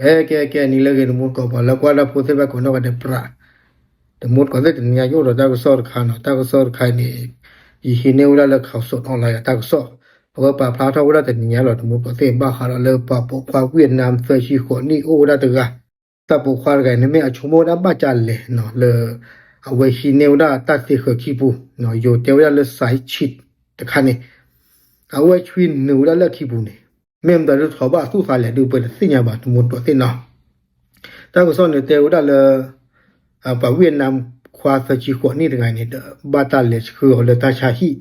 ဟဲကဲကဲ နံၤလၢအဂ့ၤ တမူတကိး ပှၤလၢကွၢ်တၢ်ဖိသ့ၣ်တဖၣ်ကိးနီၢ်ဂၤဒဲး ပြး တမူတကိးသ့ၣ် တနံၤညါယအိၣ်ဒီးတၢ်ကစီၣ်တခါနီၤ. တၢ်ကစီၣ်တခါန့ၣ် ယဟံးန့ၢ်ဝဲဒၣ်လၢ Khaosod Online အတၢ်ကစီၣ်, အဝဲပာ်ဖျါထီၣ်ဝဲဒၣ်တနံၤညါလီၤ တမူတကိးသ့ၣ် ဘၣ်ဃးဒီးလၢပှၤပိာ်ခွါ Vietnam သၢဆံဃိးနံၣ်အိၣ်ဝဲဒၣ်တဂၤ, တၢ်ပိာ်ခွါတဂၤန့ၣ် မ့ၢ်အဆိကမိၣ်ဝဲဒၣ်ဘၣ်ကၢ်လဲၣ်နီၤ လၢ အဝဲဟံးန့ၢ်ဝဲဒၣ်တၢ်သ့ဃၢၤခံပူၤ, ယိၤတဲဝဲဒၣ်လၢ side chick တခါန့ၣ် အဝဲဆွံနုာ်ဝဲဒၣ်လၢအခံပူၤန့ၣ် မ့ၢ်မတၤဒုးထီၣ်ဘၣ်အသူၣ်သးလဲၣ်ဒုး ပတသ့ၣ်ညါဘၣ် တမူတကိးသ့ၣ်နီၤ. တၢ်ကစီၣ်န့ၣ်တဲဝဲဒၣ်လၢ ပှၤ Vietnam ခွါသၢဆံဃိးနံၣ်တဂၤန့ၣ်ဒီး ဘၣ်တၢ်လဲၤဆှၢအီၤလၢတၢ်ဆါဟံၣ်,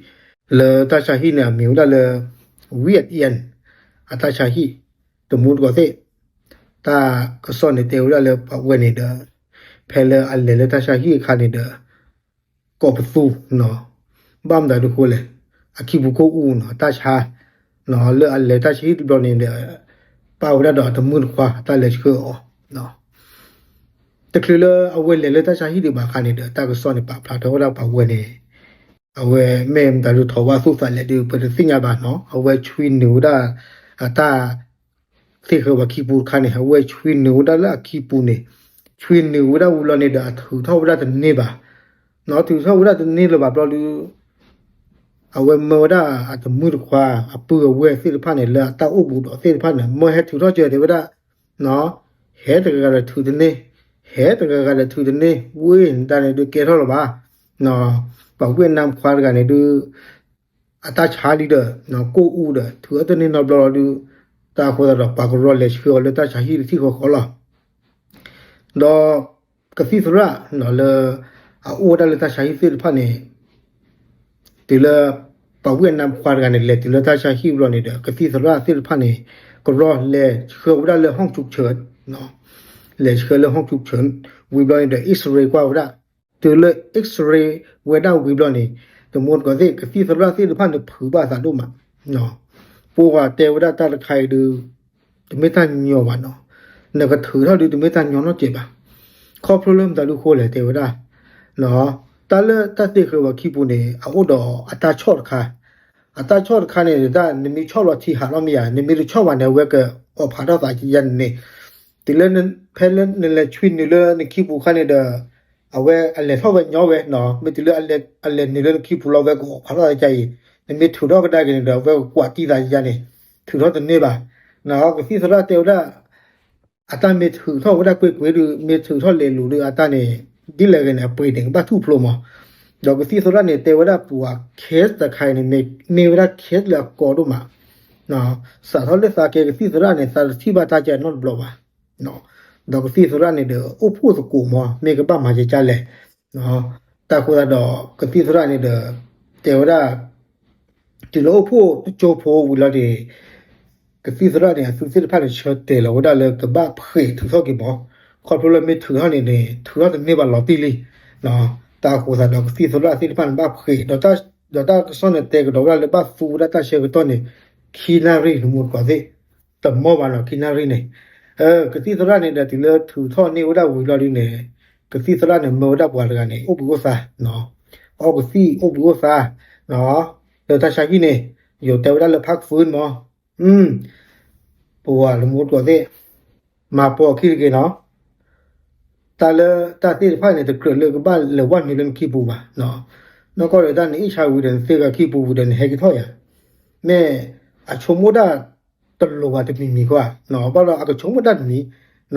လၢတၢ်ဆါဟံၣ်န့ၣ် အမံၤဝဲဒၣ်လၢ Viet An အတၢ်ဆါဟံၣ် တမူတကိးသ့ၣ်, တၢ်ကစီၣ်န့ၣ်တဲဝဲဒၣ်လၢပှၤဝဲန့ၣ်ဒီး ဖဲလၢအလဲၤလၢတၢ်ဆါဟံၣ်အခါန့ၣ်ဒီး ကိးပသူနီၤ, ဘၣ်မတၤဒုးဃိလဲၣ်, အခံပူၤကိၢ်အူနီၤ တၢ်ဆါ, လၢအလဲၤတၢ်ဆါဟံၣ်တဘျီန့ၣ်ဒီး ပာ်ဝဲဒၣ်ဒီးအတမုၣ်တခွါ တၢ်လဲၤဆှၢအီၤ, တချုးလၢအဝဲလဲၤလၢတၢ်ဆါဟံၣ်ဒံးဘၣ်အခါန့ၣ်ဒီး တၢ်ကစီၣ်န့ၣ်ပာ်ဖျါထီၣ်ဝဲဒၣ်ပှၤဝဲန့ၣ် အဝဲမ့ၢ်မတၤဒုးထီၣ်ဘၣ်အသူၣ်သးလဲၣ်ဒုး ပတသ့ၣ်ညါဘၣ်နီၤ. အဝဲဆွံနုာ်ဝဲဒၣ် အတၢ် သ့ဃၢၤဝဲခံပူၤတခါန့ၣ် အဝဲဆွံနုာ်ဝဲဒၣ်လၢအခံပူၤန့ၣ်, ဆွံနုာ်ဝဲဒၣ်ဝံၤလီၤန့ၣ်ဒီး အထုးထီၣ်ဝဲဒၣ်တန့ၢ်ဘၣ်, ထုးထီၣ်ဝဲဒၣ်တန့ၢ်လၢၤဘၣ်ဘျီဒုး အဝဲမၢဝဲဒၣ်အတမုၣ်တခွါ အပုၢ်အဝဲၢ်သ့ၣ်တဖၣ်န့ၣ် လၢအတၢ်အိၣ်ဘူးဒီးသ့ၣ်တဖၣ်န့ၣ် မၢဟဲထုးထီၣ်စၢၤတဲဝဲဒၣ်, ဟဲတဂၤဂၤဒီးထုးတန့ၢ်, ဟဲတဂၤဂၤဒီးထုးတန့ၢ် ဝ့ၢ်နတၢ်န့ၣ်ဒုးကဲထီၣ်လၢၤဘၣ်, ပှၤဝ့ၢ်နၢမ်ခွါတဂၤန့ၣ်ဒုး အတၢ်ဆါလံဒီး ကိၢ်အူဒီး ထုးအတန့ၢ်နီတဘျီလီၤဒုး, တၢ်အဃိသတးဒီး ပှၤကရီလဲၤဆှၢအီၤလၢတၢ်ဆါဟံၣ်တထံၣ်ဃီဃီလီၤ. ဒီးကသံၣ်သရၣ်လၢ အအိၣ်ဝဲဒၣ်လၢတၢ်ဆါဟံၣ်သ့ၣ်တဖၣ်န့ၣ် တုၤလၢ ပှၤဝ့ၢ်နၢမ်ခွါတဂၤန့ၣ် လဲၤတုၤလၢတၢ်ဆါဟံၣ်ဘျီန့ၣ်ဒီး ကသံၣ်သရၣ်သ့ၣ်တဖၣ်န့ၣ် ကရီလဲၤဆှၢဝဲဒၣ်လၢ ဟီၣ်ဆူၣ်ဆၢ လဲၤဆှၢလၢ ဟီၣ်ဆူၣ်ဆၢ ဝံၤဘျီန့ၣ်ဒီး X-ray ကွၢ်ဝဲဒၣ်, တုၤလၢ X-ray ဝဲဒၣ်ဝံၤဘျီန့ၣ် တမူတကိးသ့ၣ် ကသံၣ်သရၣ်သ့ၣ်တဖၣ်န့ၣ် ဖုးဘၣ်သးဒိၣ်မး, ပှၤတဲဝဲဒၣ်တၢ်တခါအံၤဒုး တမ့ၢ်တၢ်ညီဘၣ်နီၤ, နကထုးထီၣ်ဒုး တမ့ၢ်တၢ်ညီနီတစဲးဘၣ်, ခီဖျိလၢမတၤဒုးဃိလဲၣ်တဲဝဲဒၣ် တၢ်လၢတၢ်သ့ဃၢၤဝဲခံပူၤန့ၣ် အအိၣ်ဒီးအတၢ်ဆီၣ်တခါ, အတၢ်ဆီၣ်တခါန့ၣ် တၢ်နမ့ၢ်ဆီၣ်လီၤထံဟးထီၣ်မ့ၢ်ဧါ, နမ့ၢ်တဆီၣ်ဘၣ်န့ၣ် အဝဲကအိးဖးထီၣ်သးယါန့ၣ်, တုၤလၢ ဖဲလၢနလဲၤဆွံနုာ်လၢနခံပူၤအခါန့ၣ်ဒီး အဝဲအလဲၤထီၣ်ဝဲညီဝဲနီၤ, မ့ၢ်တုၤလၢအလဲၤနုာ်လၢနခံပူၤလီၤ အဝဲကအိးဖးထီၣ်သးယါအံၤ, နမ့ၢ်ထုးထီၣ်ကဒါက့ၤန့ၣ်ဒီး အဝဲကကွၢ်တံၢ်သးယါန့ၣ်, ထုးထီၣ်တန့ၢ်ဘၣ်, ကသံၣ်သရၣ်တဲဝဲဒၣ် အတၢ်မ့ၢ်ထုးထီၣ်ဝဲဒၣ်ကွ့ၢ်ကွ့ၢ်ဒုး မ့ၢ်ထုးထီၣ်လဲၤလိၤဒုး အတၢ်န့ၣ် ဒ်လဲၣ်ဂ့ၤန့ၣ် အပှ့ၤန့ၣ် ကဘၣ်ထူၣ်ဖျိမး, ဒီးကသံၣ်သရၣ်န့ၣ် တဲဝဲဒၣ်ပှၤ case တခါအံၤန့ၣ် မ့ၢ်ဝဲဒၣ် case လၢအကီဒိၣ်မး, စးထီၣ်လၢသးကဲကသံၣ်သရၣ်န့ၣ် သးတထံၣ်ဘၣ်တၢ်ကဲနီတဘျီဘၣ်, ဒီးကသံၣ်သရၣ်န့ၣ်ဒီး အိၣ်ဖှိၣ်သကိးမး မ့ၢ်ကဘၣ်မၤကကၢ်လဲၣ်, တၢ်ဃိသတးဒီး ကသံၣ်သရၣ်န့ၣ်ဒီး တဲဝဲဒၣ် တုၤလၢအိၣ်ဖှိၣ်တကၠိဖိဝံၤလီၤန့ၣ် ကသံၣ်သရၣ်န့ၣ် အသုးသ့ၣ်တဖၣ်န့ၣ် ဆၢတဲာ်လီၤဝဲဒၣ်လၢကဘၣ်ဖှဲးထုးထီၣ်က့ၤမး, ခီဖျိလၢမ့ၢ်ထုးထီၣ်န့ၣ်န့ၣ် ထုးထီၣ်တန့ၢ်ဘၣ်လီၤတံၢ်လံ, တၢ်ဃိသတးဒီးကသံၣ်သရၣ်သ့ၣ်တဖၣ်န့ၣ် ဘၣ်ဖှဲး ဒီးတၢ်ကစီၣ်န့ၣ် တဲကဒီးဝဲဒၣ်လၢဘၣ်သူဝဲဒၣ်တၢ်ဆၢကတီၢ်န့ၣ် ခံနၣ်ရံၣ် တမူတကိးသ့ၣ်, တမီၢ်ဘၣ်နီၤ ခံနၣ်ရံၣ်န့ၣ်, ကသံၣ်သရၣ်န့ၣ်ဒီး တုၤလၢထုးထီၣ်န့ၢ်ဝဲဒၣ်ဝံၤလီၤဒုးန့ၣ် ကသံၣ်သရၣ်န့ၣ် မၢဝဲဒၣ်ပှၤတဂၤန့ၣ် အိၣ်ဘှံးအိၣ်သါ, အီကသံၣ်အိၣ်ဘှံးအိၣ်သါ လၢတၢ်ဆါဟံၣ်န့ၣ် ယိၤတဲဝဲဒၣ်လၢ ဖးကဖုမး, ပဝဲတမူတကိးသ့ၣ်, မၤပိာ်အခံတဂ့ၤနီၤ, တၢ်လၢတၢ်သ့ၣ်တဖၣ်န့ၣ် တကြၢးလၢကဘၣ်လဲၤဝဲနုာ်လၢနခံပူၤဘၣ်, နီၢ်ကီၢ်ဒီးတၢ်နအ့ၣ်ဆါဝံၤဒီး နသ့ဂၤခံပူၤဝံၤဒီး နဟဲက့ၤထီၣ်ယၤ, မ့ၢ်အဆိကမိၣ်တၢ်တလိၤဘၣ်တမံၤမံၤဃီ, ဘၣ်ဒီးအကဆိကမိၣ်တၢ်တမံ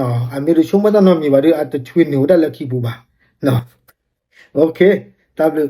ၤ, အမ့ၢ်တဆိကမိၣ်တၢ်နီတမံၤဘၣ်ဒီး အတဆွံနုာ်ဝဲဒၣ်လၢခံပူၤဘၣ်, တၢ်ဘျုး